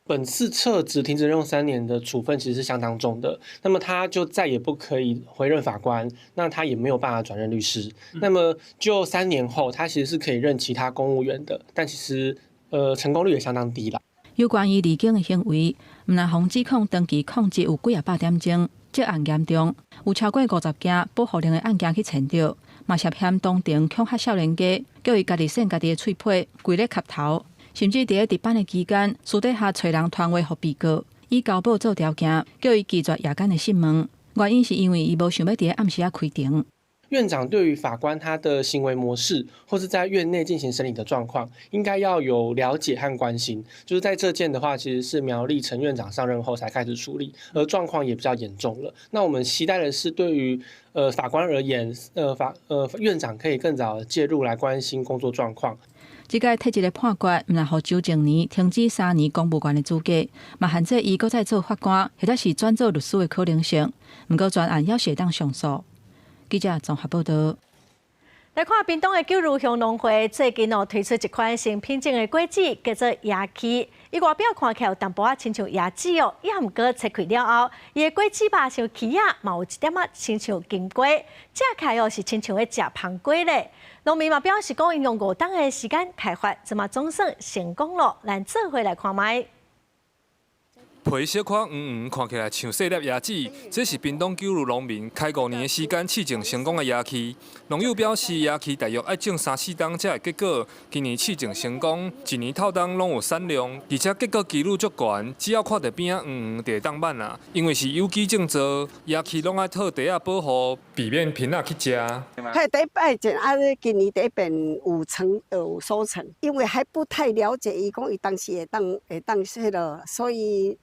本次撤職停止任用三年的處分其實是相當重的，那麼他就再也不可以回任法官，那他也沒有辦法轉任律師。那麼就3年後，他其實是可以任其他公務員的，但其實成功率也相當低啦。有關於離境的行為，毋但予指控長期控職有幾仔百點鐘，積案嚴重，有超過50件保護令的案件去牽著，嘛涉嫌當庭恐嚇少年家，叫伊家己搧家己的喙皮，規咧磕頭，甚至佇咧值班的期間，私底下揣人傳話予被告，以交保做條件，叫伊拒絕夜間的訊問，原因是因為伊無想欲佇咧暗時仔開庭。院長對於法官他的行為模式，或是在院內進行審理的狀況，應該要有了解和關心。就是在這件的話，其實是苗栗陳院長上任後才開始處理，而狀況也比較嚴重了。那我們期待的是，對於法官而言，院長可以更早介入來關心工作狀況。這個撤職的判決，毋但予周正年停止三年公務員的資格，嘛限制伊閣再做法官，或者是轉做律師的可能性。毋過全案猶是會當上訴。記者綜合報道。來看屏東的九如鄉農會最近哦推出一款新品種的果子，叫做椰柿。伊外表看起來有淡薄仔親像椰子哦，也毋過切開了後，伊的果子肉像柿仔，嘛有一點仔親像金瓜，食起來哦是親像咧食芳瓜咧。農民嘛表示講，𪜶用5冬的時間開發，這馬總算成功囉。咱做伙來看覓。皮小可黃黃，看起來像細粒椰子。這是屏東九如農民開5年的時間試種成功的椰柿。農友表示，椰柿大約愛種三四冬才會結果。今年試種成功，一年透冬攏有產量，而且結果幾率足懸。只要看著邊仔黃黃就會當挽啊。因為是有機種植，椰柿攏愛套袋仔保護，避免萍仔去食。彼第一擺種啊，今年第一遍有成有收成，因為還不太了解，伊講伊當時會當會當彼囉，所以。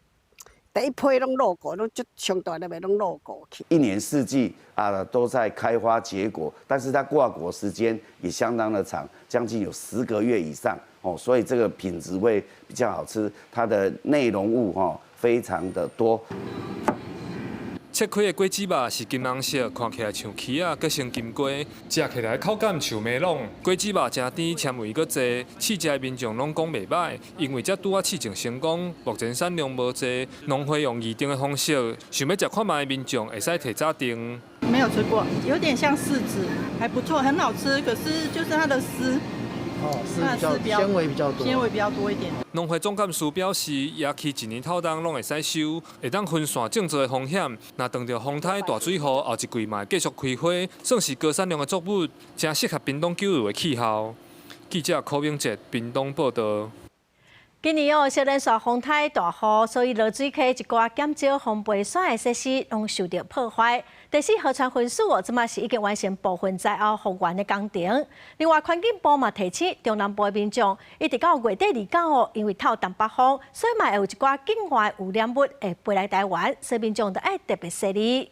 第一批攏落果，攏足上大粒的攏落果去。一年四季啊都在開花結果，但是它掛果時間也相當的長，將近有10個月以上哦，所以這個品質會比較好吃，它的內容物哈非常的多。切開的果子肉是金黃色，看起來像柿仔，閣成金瓜，食起來口感像梅櫳。果子肉誠甜，纖維閣濟，試食的民眾攏講袂䆀，因為才拄仔試種成功，目前產量無濟，農會用預訂的方式，想欲食看覓的民眾會使提早訂。沒有吃過，有點像柿子，還不錯，很好吃。可是就是它的絲。哦，絲比較纖維比較多，纖維比較多一點。農會總幹事表示，椰柿一年透冬攏會使收，會當分散種植的風險。若碰著風颱大水雨，後一季嘛會繼續開花，算是高產量的作物，誠適合屏東九如的氣候。記者柯明哲屏東報導。今年哦，接連紲風颱大雨，所以濁水溪一寡減少風飛沙的設施攏受著破壞。第四河川分署哦，這馬是已經完成部分災後復原的工程。另外，環境部嘛提醒中南部的民眾，一直到月底29號，因為透東北風，所以嘛會有一寡境外污染物會飛來台灣，所以民眾著愛特別細膩。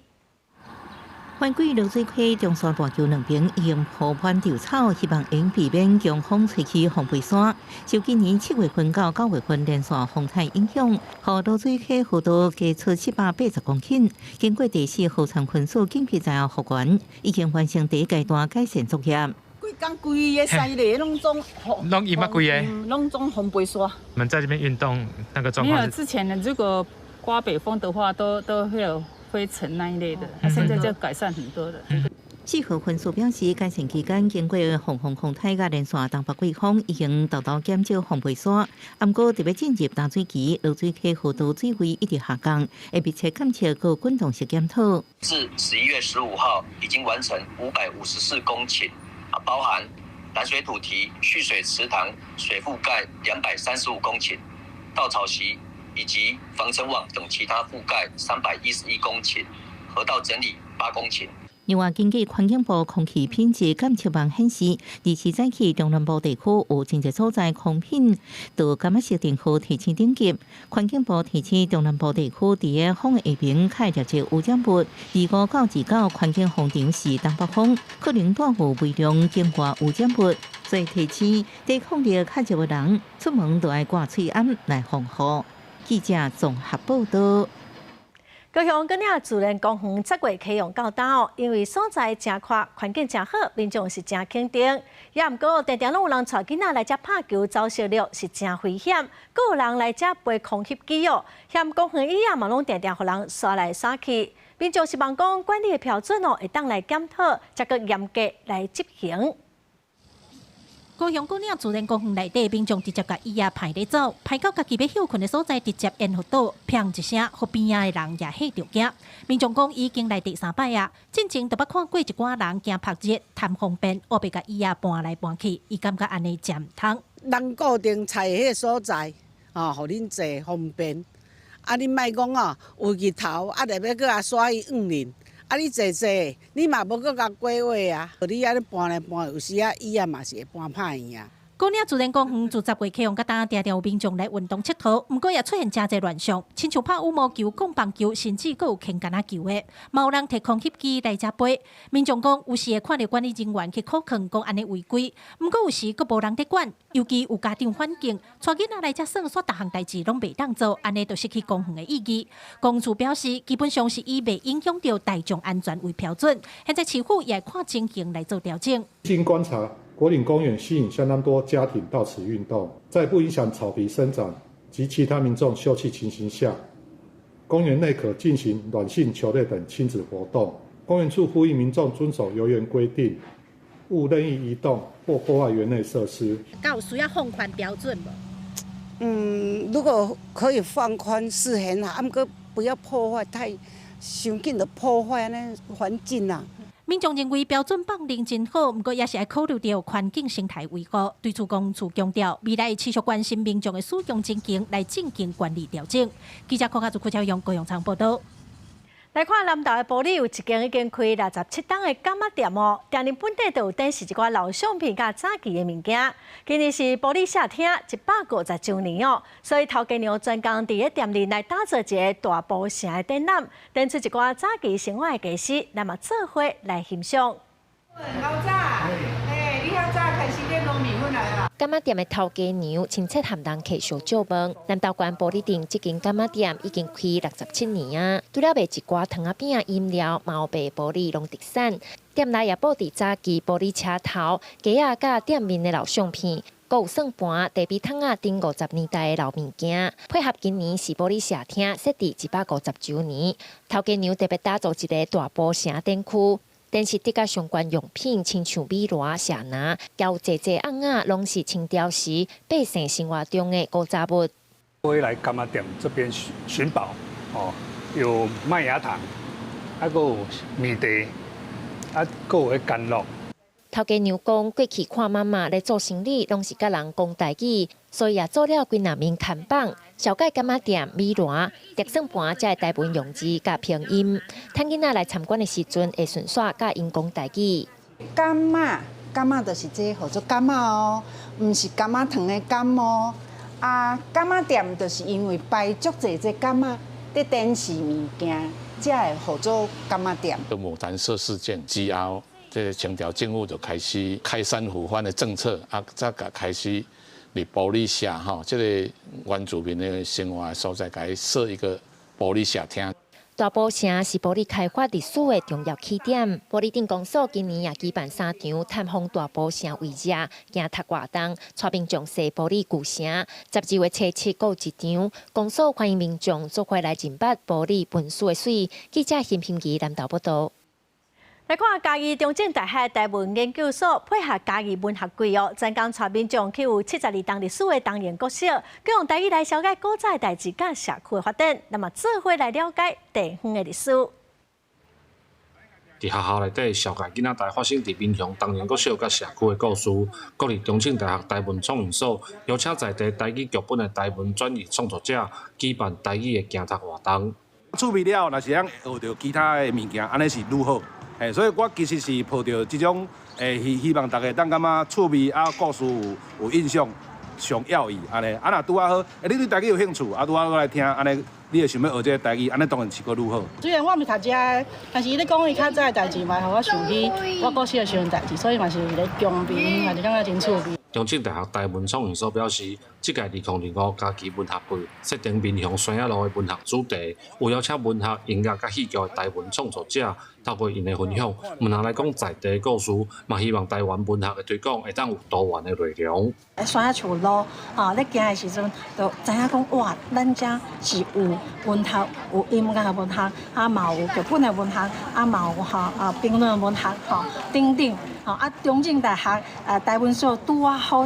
换季濁水溪中山大桥两边已经铺满稻草，希望能避免强风吹起风飞沙。受今年7月份到9月份连续风台影响，予濁水溪河道加出780公顷。经过第四河川分署紧急灾后复原，已经完成第一阶段改善作业。规工规个西里拢总拢淹啊规个，拢总风飞沙。我们在这边运动那个状况，没有之前呢，如果刮北风的话，都会有灰尘那一类的，现在就改善很多了。四号分署表示，改善期间经过防风风台佮连续东北季风，已经大大减少风飞沙。毋过，特别进入大水期，濁水溪河道水位一直下降，会密切监测佮滚动式检讨。至11月15号，已经完成554公顷，啊，包含拦水土堤、蓄水池塘、水覆盖235公顷，稻草席以及防尘网等其他覆盖311公顷，河道整理8公顷。另外，根据环境部空气品质监测网显示，24早起中南部地区有真济所在空品都感觉设定好提醒等级。环境部提醒中南部地区伫个风下边较会列制污染物，25到29环境风场是东北风，可能带有微量境外污染物，所以提醒抵抗力较弱的人出门都爱挂喙罨来防护。记者综合报道。高雄粿岭自然公园十月启用到今哦，因为所在诚宽，环境诚好，民众是诚肯定。也毋过，定定拢有人带囡仔来遮拍球、走石路，是诚危险。阁有人来遮飞空翕机哦，嫌公园椅仔嘛拢定定予人刷来刷去。民众希望讲管理的标准哦，会当来检讨，才阁严格来执行。高雄粿岭自然公园内底，民众直接共椅仔排咧走，排到家己欲歇睏的所在，直接烟予倒，砰一声，予边仔的人也吓著惊。民众讲已经来第三摆啊，进前就捌看过一寡人惊曝热、贪方便，乌白共椅仔搬来搬去，伊感觉按呢真毋通。人固定踩彼个所在，哦，予恁坐方便。啊，恁莫讲哦，有日头，啊，特欲阁共刷去五年。啊！你坐坐，你嘛无阁共规划啊！你按呢搬来搬，有时仔椅仔嘛是会搬歹去啊。粿岭自然公园自10月启用到今，定定有民众来运动𨑨迌，毋过也出现诚济乱象，亲像拍羽毛球、摃棒球，甚至阁有牵杆仔球的，嘛有人提空翕机来遮飞。民众讲，有时会看著管理人员去苦劝，讲按呢违规，毋过有时阁无人伫管，尤其有家长反映，带囡仔来遮耍，煞逐项代志拢袂当做，按呢就失去公园的意义。公署表示，基本上是以袂影响著大众安全为标准，现在市府也会看情形来做调整。经观察，果岭公园吸引相当多家庭到此运动，在不影响草皮生长及其他民众休憩情形下，公园内可进行软性球类等亲子活动。公园处呼吁民众遵守游园规定，勿任意移动或破坏园内设施。敢有需要放宽标准无？嗯，如果可以放宽是很好，毋过不要破坏太伤紧的破坏那环境啊。民众认为标准放宽真好，毋过也是爱考虑著环境生态维护。对此，公署强调，未来会持续关心民众的使用情形，来进行管理调整。记者柯家祖、柯超勇、高雄仓报道。来看南投的埔里有一间已经开67冬的柑仔店哦，店里本底就有展示一寡老相片佮早期的物件。今年是埔里社厅150周年哦，所以头家娘专工伫咧店里来打造一个大埔城的展览，展出一寡早期生活的家私，咱嘛做伙来欣赏。老早，哎，你遐早开始咧弄面粉来啊？柑仔店的头家娘亲切和人客相借问，南投县埔里镇这间柑仔店已经开67年啊，除了卖一寡糖仔饼、饮料，嘛有卖埔里农特产。店内也布置早期埔里车头、街仔佮店面的老相片，阁有算盘、地皮桶仔等50年代的老物件，配合今年是埔里社厅设置150周年，头家娘特别打造一个大埔城展区。展示得佮相关用品，亲像米篮、社篮，也有济济甕仔，拢是清朝时百姓生活中的古早物。会来柑仔店这边寻宝，哦，有麦芽糖，啊，阁有面茶，啊，阁有彼干酪。头家娘讲，过去看妈妈咧做生理，拢是佮人讲台语，所以也做了几若面看板，绍介柑仔店、米篮、竹算盘遮的台文用字佮拼音。趁囡仔来参观的时阵，会顺紲佮𪜶讲台语。柑仔，柑仔就是这个号做柑仔哦，毋是柑仔糖的柑哦。啊，柑仔店就是因为摆足济这柑仔，咧展示物件，才會號做柑仔店。牡丹社事件之後，這个清朝政府就開始開山撫番的政策，啊，才共開始佇埔里社吼，這個原住民的生活的所在，共伊設一個埔里社廳。大埔城是埔里開發歷史的重要起點。埔里鎮公所今年也舉辦三場探訪大埔城遺跡行讀活動，帶民眾踅埔里舊城。12月初7閣有一場，公所歡迎民眾做伙來認捌埔里文史的媠。記者邢平儀南投報導。來看嘉義中正大學台文研究所配合嘉義文學季哦，專工帶民眾去有72冬歷史的東榮國小，用台語來紹介古早的代誌佮社區的發展，那麼做伙來了解地方的歷史。佇學校內底紹介囡仔台發生佇民雄東榮國小佮社區的故事，國立中正大學台文創研所邀請在地台語劇本的台文轉譯創作者舉辦台語的行讀活動。趣味了，若是通學著其他的物件，按呢是愈好。嘿，所以我其實是抱著這種希望大家當感覺趣味啊，故事有印象上要義按呢。啊，若拄仔好，你對台語有興趣，啊，拄仔好來聽，按呢，你會想欲學這个台語，按呢當然是閣愈好。雖然我毋是讀遮，但是伊咧講伊較早的代誌，嘛予我想起我國小的時陣代誌，所以嘛是咧共鳴，嘛是感覺真趣味。中正大學台文創研所表示，這屆2025嘉義文學季設定民雄山仔路的文學主題，有邀請文學、音樂佮戲劇的台文創作者，透過𪜶的分享，毋但來講在地的故事，嘛希望台灣文學的推廣會當有多元的內容。山仔樹路，吼，咧行的時陣，就知影講哇，咱遮是有文學、有音樂的文學，啊嘛有劇本的文學，啊嘛有吼啊評論的文學，吼等等，吼啊中正大學啊台文所拄仔好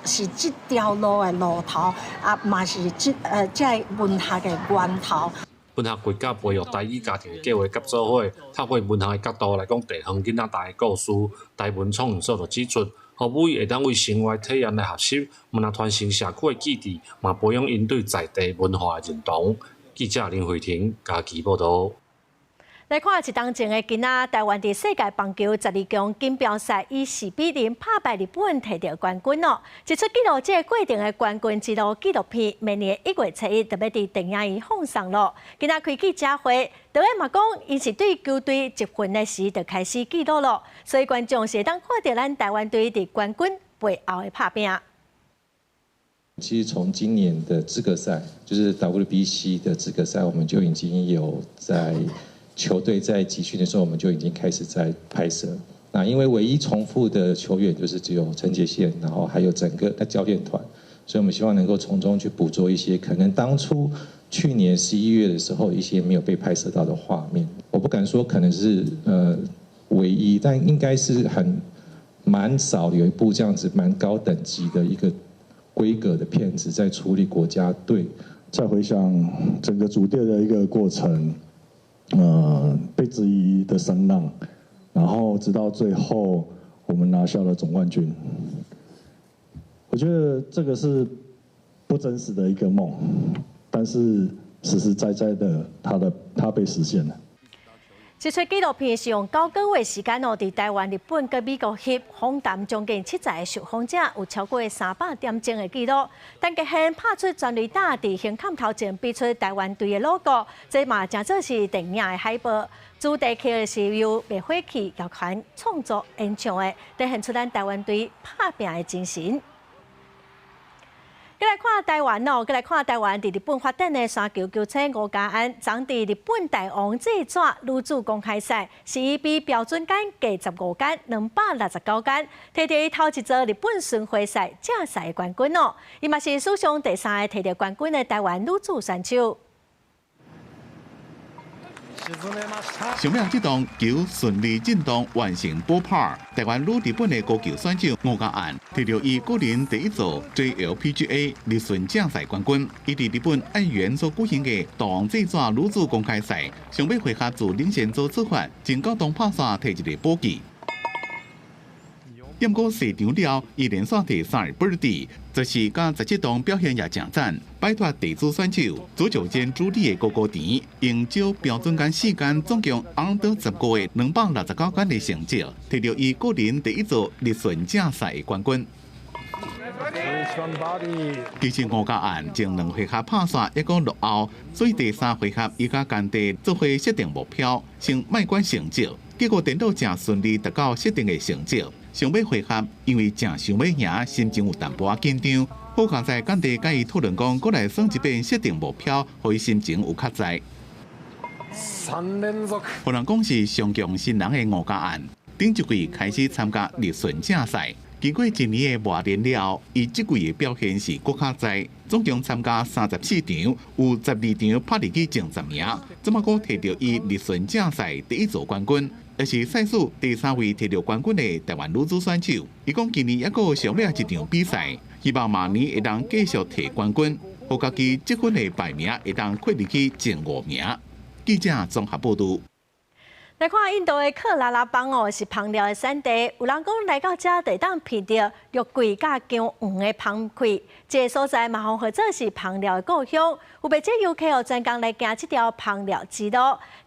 是這條路的路頭，啊嘛是這个文學的源頭。文學季佮培育台語家庭的計劃合做伙，透過文學的角度來講地方囡仔台的故事。台文創研所就指出，予母語會當為生活體驗來學習，毋但傳承社區的記憶，嘛培養𪜶對在地文化的認同。記者林慧婷嘉義報導。來看一冬前的今仔，台灣佇世界棒球12強錦標賽以4比0拍敗日本，摕著冠軍哦。這齣記錄這個過程的冠軍之路紀錄片，明年1月初1就欲佇電影院放送囉。今仔開記者會，導演嘛講，𪜶是對球隊集訓的時就開始記錄囉，所以觀眾是會當看著咱台灣隊佇冠軍背後的拍拚。其實從今年的資格賽，就是 WBC 的資格賽，我們就已經有在球隊在集訓的時候，我們就已經開始在拍攝。那因為唯一重複的球員就是只有陳傑憲，然後還有整個的教練團，所以我們希望能夠從中去捕捉一些可能當初去年11月的時候一些沒有被拍攝到的畫面。我不敢說可能是唯一，但應該是很蠻少有一部這樣子蠻高等級的一個規格的片子在處理國家隊。再回想整個組隊的一個過程。被質疑的聲浪，然後直到最後我們拿下了總冠軍，我覺得這個是不真實的一個夢，但是實實在在的，它被實現了。這齣紀錄片是用9個月時間哦，佇台灣、日本佮美國翕訪談將近70個受訪者，有超過300點鐘的記錄。陳傑憲拍出全壘打，佇胸坎頭前比出台灣隊的 logo，這嘛誠做是電影的海報。主題曲是由滅火器樂團創作演唱的，展現出咱台灣隊拍拚的精神。閣來看台灣哦，閣來看台灣佇日本發展的沙球球星吳家安，昨佇日本大王制紙女子公開賽，是以比標準桿加15桿，269桿，摕著伊頭一座日本巡迴賽正賽的冠軍哦。伊嘛是史上第三个摕著冠軍的台灣女子選手。上尾這檔球順利進檔完成補拍，台灣女日本的高球選手吳家安摕著伊個人第一座 JLPGA 日巡正賽冠軍。伊佇日本愛媛所舉行的大王制紙女子公開賽，上尾回合自領先組出發，前九洞拍線摕一個寶記。毋過四場了，伊連續摕三个 birdie，十四佮17洞表現也誠讚，擺脫地主選手左腳間主力的高高田，用少標準桿4桿總共 under 15個269桿的成績，摕著伊個人第一座日巡正賽的冠軍。Nice one birdie. 其實吳家岸前兩回合拍煞猶閣落後，所以第三回合伊佮甘地做伙設定目標，先莫管成績。結果顛倒誠順利達到設定的成績。上尾回合因為誠想欲贏，心情有淡薄仔緊張。好佳哉甘地佮伊討論講，閣來耍一遍設定目標，予伊心情有較在。三連續。予人講是上強新人的吳家岸，頂一季開始參加立順正賽，經過一年的磨練了後，伊這季的表現是閣較在，總共參加34場，有12場拍入去前10名，這馬閣摕著伊立順正賽第一座冠軍，也是賽事第三位摕著冠軍的台灣女子選手。伊講今年猶閣有上尾一場比賽，希望明年會當繼續摕冠軍，予家己積分的排名會當擴入去前五名。記者綜合報導。來看印度的克拉拉邦哦，是香料的產地。有人講來到遮就會當聞著肉桂佮薑黃的香氣。這个所在嘛，予號做是香料的故鄉。有袂少遊客哦，專工來行這條香料之路，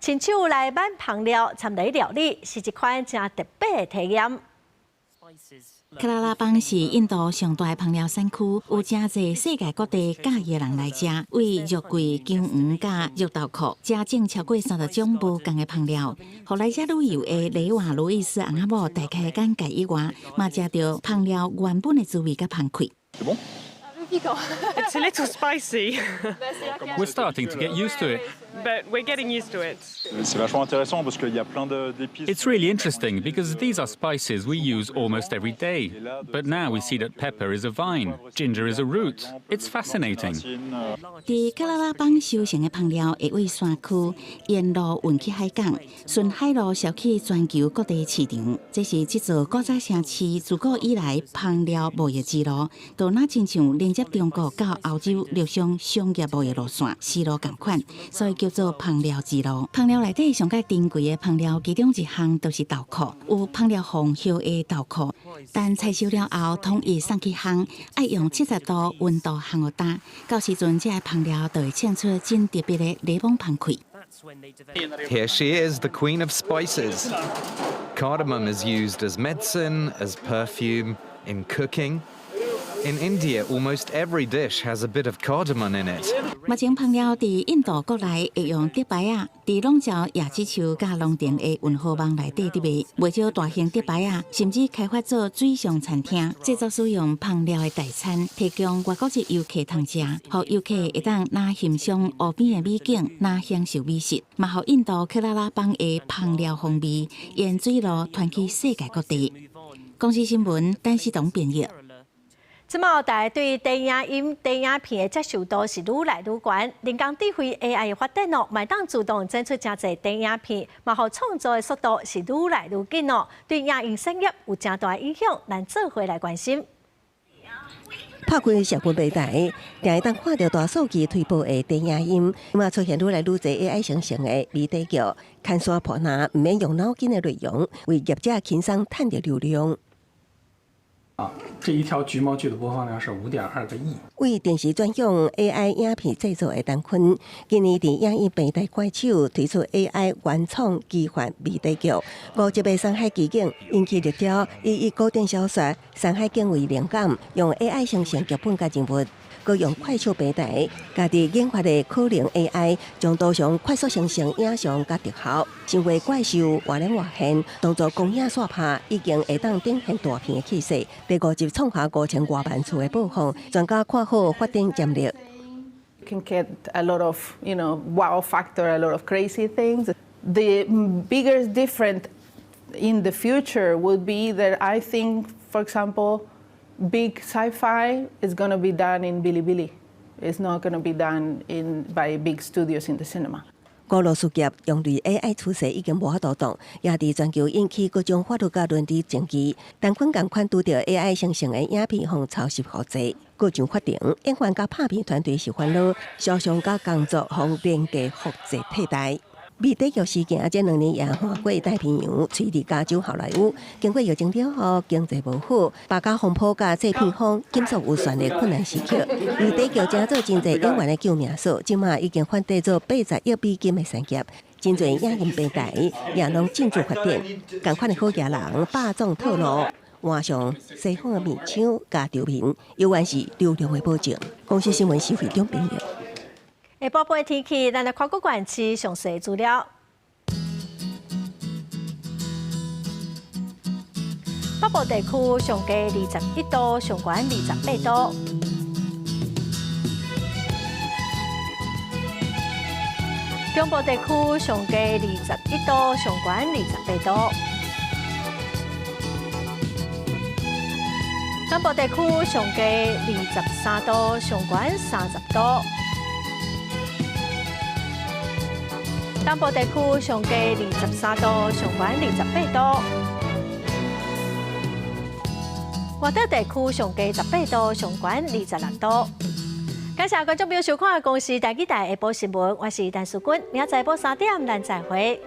親手來挽香料，參與料理，是一款誠特別的體驗。克拉拉邦是印度上大的香料產區，有誠濟世界各地佮意的人來遮，為肉桂、薑黃佮肉豆蔻，遮種超過30種無仝的香料。予來遮旅遊的雷瓦路易斯翁仔某大開眼界以外，嘛食著香料原本的滋味佮香氣。 It's a little spicy. We're starting to get used to it. But we're getting used to it. C'est vachement intéressant parce qu'il y a plein d'épices. It's really interesting because these are spices we use almost every day. But now we see that pepper is a vine, ginger is a root. It's fascinating. 佇克拉拉邦收成的香料會對山區沿路運去海港，順海路銷去全球各地市場。這是這座古早城市自古以來香料貿易之路，就若親像連接中國到歐洲陸上商業貿易路線，絲路仝款，所以叫做香料之路。香料內底上蓋珍貴的香料，其中一項就是豆蔻，有香料黃葉的豆蔻，等採收了後，統一送去烘，愛用70度溫度烘予焦，到時陣這个香料就會衝出真特別的檸檬香氣。 Here she is, the queen of spices. Cardamom is used as medicine, as perfume, in cooking. In India, almost every dish has a bit of cardamom in it. 目前香料佇印度國內會用竹排仔，佇籠罩椰子樹佮農田的運河網內底佇賣，袂少大型竹排仔，甚至開發做水上餐廳，製作使用香料的大餐，提供外國籍遊客通食，予遊客會當若欣賞湖邊的美景，若享受美食，嘛予印度克拉拉邦的香料風味沿水路傳去世界各地。公視新聞，陳世東編譯。這馬大家對電影音、電影片的接受度是愈來愈懸。人工智慧 AI 的發展哦，嘛會當自動剪出誠濟電影片，嘛予創作的速度是愈來愈緊哦。對影音產業有誠大影響，咱做伙來關心。拍開社群平台，定會當看著大數據推播的電影音，嘛出現愈來愈濟 AI 生成的謎底劇，牽線破難，毋免用腦筋的內容，為業者輕鬆趁著流量。啊，這一條橘貓劇的播放量是5.2個億。為電視專用 AI 影片製作的陳坤，今年佇影音平台快手推出 AI 原創奇幻謎底劇，五集的《山海奇境》，引起熱潮，伊以古典小說《山海經》為靈感，用 AI 生成劇本佮人物，閣用快手平台家己研發的可能 AI，將圖像快速生成影像佮特效，成為怪獸活靈活現，當作光影煞拍，已經會當展現大片的氣勢。第五集創下5000外萬次的播放，專家看好發展潛力。 Can get a lot of wow factor, a lot of crazy things. The biggest difference in the future would be that I think, for example, big sci-fi is going to be done in Bilibili. It's not going to be done by big studios in the cinema. 娛樂事業用類 AI 趨勢已經無法度擋，也佇全球引起各種法律佮倫理爭議。陳坤仝款拄著 AI 生成的影片予抄襲複製，告上法庭，演員佮拍片團隊受煩惱，肖像佮工作予廉價複製替代。謎底劇事件這兩年也橫過太平洋，吹入加州好萊塢。經過疫情了後，經濟無好，罷工風波佮製片方緊縮預算的困難時刻，謎底劇成做真濟演員的救命草，這馬已經翻底做80億美金的產業。真濟影音平台也攏進駐發展，仝款的好額人霸總套路，換上西方的面廠佮著名，猶原是流量的保證。公視新聞施惠中編譯。下晡晡天氣，咱來看各縣市詳細資料。北部地區上低21度，上懸28度。中部地區上低21度，上懸28度。南部地區上低23度，上懸30度。東部地區上低23度，上懸28度。外島地區上低18度，上懸26度。感謝觀眾朋友收看《公視台語台下晡新聞》，我是陳淑君，明仔載晡3點咱再會。